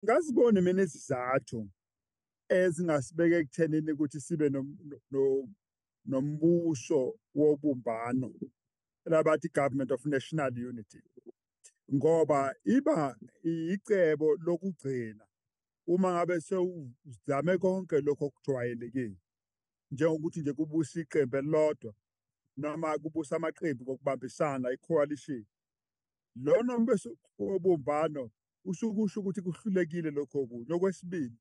Ngazibona mina izizathu ezingasibeka ekuthenini ukuthi sibe nombuso wobumbano, labathi government of national unity, ngoba iba icebo lokugcina uma ngabe sewuzame konke lokho okujwayelekile, njengokuthi nje kubuse iqembu elilodwa noma kubuse amaqembu ngokubambisana, i-coalition. Lona mbuso wobumbano usukusho ukuthi kuhlulekile lokho okunye. Okwesibili,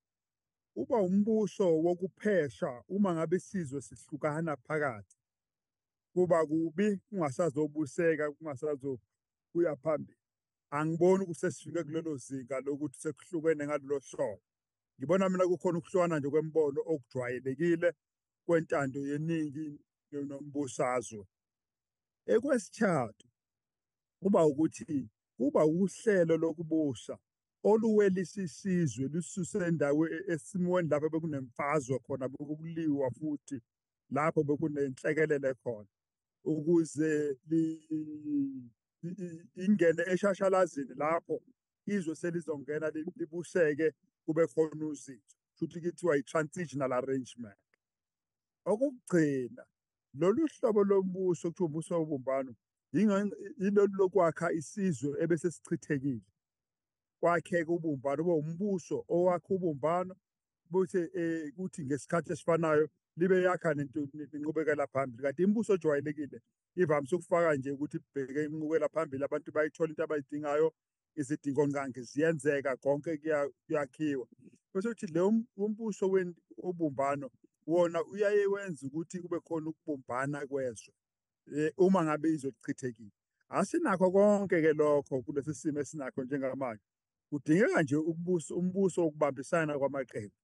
uba umbuso wokuphesha uma ngabe isizwe sihlukana phakathi. Kuba kubi kungasazobuseka, kungasazokuya phambili. Angiboni ukuthi sesifike kulelo zinga lokuthi sekuhlukene ngalolo hlobo. Ngibona mina kukhona ukuhlukana nje kwemibono okujwayelekile kwentando yeningi nombusazwe. Ekwesithathu, kuba ukuthi kuba uhlelo lokubusa oluwelisa isizwe lususe endaweni esimweni lapho bekunemfazwe khona, bekuliwa futhi lapho bekunenhlekelele khona, ukuze ingene eshashalazini lapho izwe selizongena libuseke kube khona uzinzo. Kushuthi kuthiwa i-transitional arrangement. Okokugcina, lolu hlobo lombuso okuthiwa umbuso wobumbano yilolu lokwakha isizwe ebese sichithekile. Kwakheka ubumbano, kube umbuso owakha ubumbano, buthi kuthi ngesikhathi esifanayo libe yakha nenqubekela phambili. Kanti imibuso ejwayelekile ivamise ukufaka nje ukuthi ibheke inqubekela phambili, abantu bayithola into abayidingayo, izidingongqangi ziyenzeka, konke kuyakhiwa. Bese kuthi lo umbuso wobumbano wona uyaye wenze ukuthi kube khona ukubumbana kwezwe uma ngabe izwe lichithekile. Asinakho konke-ke lokho kulesi simo esinakho njengamanje. Kudingeka nje ukubusa umbuso wokubambisana kwamaqembu.